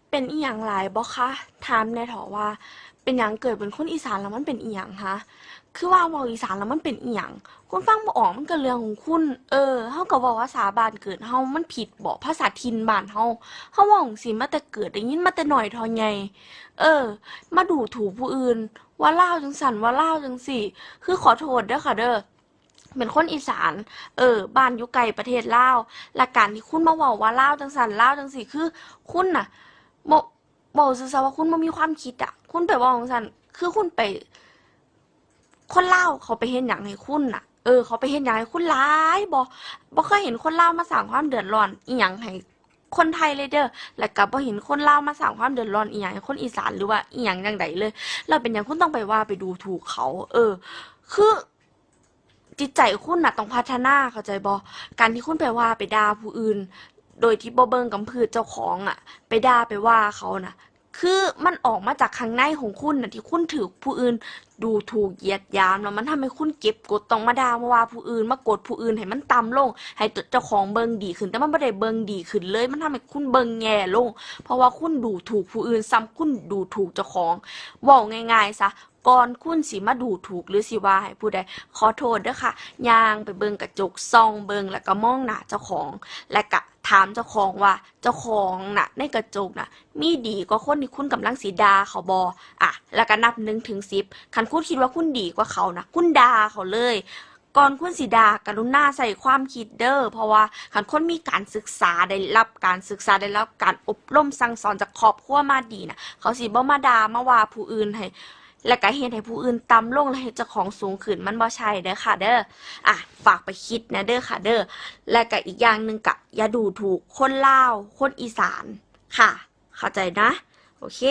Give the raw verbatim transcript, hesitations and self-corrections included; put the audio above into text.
เป็นอีหยังหลายบ่คะ ถามแหน่เถาะว่า เป็นหยังเกิดเป็นคนอีสานแล้วมันเป็นอีหยังฮะ คือว่าเว้าอีสานแล้วมันเป็นอีหยัง คุณฟังบ่ออกมันก็เรื่องของคุณ เออ เฮาก็เว้าภาษาบ้านเกิดเฮา มันผิดบ่ ภาษาถิ่นบ้านเฮา เฮาเว้าจั่งซี้มาแต่เกิด ได้ยินมาแต่น้อยเท่าใหญ่ เออ มาดูถูกผู้อื่น ว่าลาวจั่งซั้น ว่าลาวจั่งซี้ คือขอโทษเด้อค่ะเด้อ เป็นคนอีสาน เออ บ้านอยู่ใกล้ประเทศลาว และการที่คุณมาเว้าว่าลาวจั่งซั้น ลาวจั่งซี้ คือคุณน่ะ บ่ เว้าซื่อๆว่าคุณบ่มีความคิดอะ คุณไปเว้าจั่งซั้น คือคุณไป คนลาวเขาไปเฮ็ดหยังให้คุณน่ะ เออ เขาไปเฮ็ดหยังให้คุณหลายบ่ บ่เคยเห็นคนลาวมาสร้างความเดือดร้อนอีหยังให้คนไทยเลยเด้อ แล้วก็บ่เห็นคนลาวมาสร้างความเดือดร้อนอีหยังให้คนอีสานหรือว่าอีหยังจั่งใดเลย แล้วเป็นหยังคุณต้องไปว่าไปดูถูกเขา เออ คือ จิตใจคุณน่ะต้องพัฒนา เข้าใจบ่ การที่คุณไปว่าไปด่าผู้อื่น โดยที่บ่เบิ่งกำพืชเจ้าของอะ ไปด่าไปว่าเขาน่ะ คือมันออกมาจากข้างในของคุณน่ะ ที่คุณถูกผู้อื่นดูถูกเหยียดหยาม แล้วมันทำให้คุณเก็บกดต้องมาด่ามาว่าผู้อื่น มากดผู้อื่นให้มันต่ำลง ให้เจ้าของเบิ่งดีขึ้น แต่มันบ่ได้เบิ่งดีขึ้นเลย มันทำให้คุณเบิ่งแย่ลง เพราะว่าคุณดูถูกผู้อื่น ซ้ำคุณดูถูกเจ้าของ เว้าง่ายๆซะ ก่อนคุณสิมาดูถูกหรือสิว่าให้ผู้ใด ขอโทษเด้อค่ะ ย่างไปเบิ่งกระจก ส่องเบิ่ง แล้วก็มองหน้าเจ้าของ แล้วก็ถามเจ้าของว่า เจ้าของน่ะ ในกระจกน่ะ มีดีกว่าคนที่คุณกำลังสิด่าเขาบ่ อ่ะ แล้วก็นับหนึ่งถึงสิบ คันคุณคิดว่าคุณดีกว่าเขาน่ะ คุณด่าเขาเลย ก่อนคุณสิด่า กรุณาใช้ความคิดเด้อ เพราะว่าคันคนมีการศึกษา ได้รับการศึกษา ได้รับการอบรมสั่งสอนจากครอบครัวมาดีน่ะ เขาสิบ่มาด่ามาว่าผู้อื่นให้ และก็เฮ็ดให้ผู้อื่นต่ำลง และเฮ็ดเจ้าของสูงขึ้น มันบ่ใช่เด้อค่ะเด้อ อ่ะ ฝากไปคิดแหน่เด้อค่ะเด้อ และก็อีกอย่างหนึ่งก็อย่าดูถูกคนลาว คนอีสานค่ะ เข้าใจนะ โอเค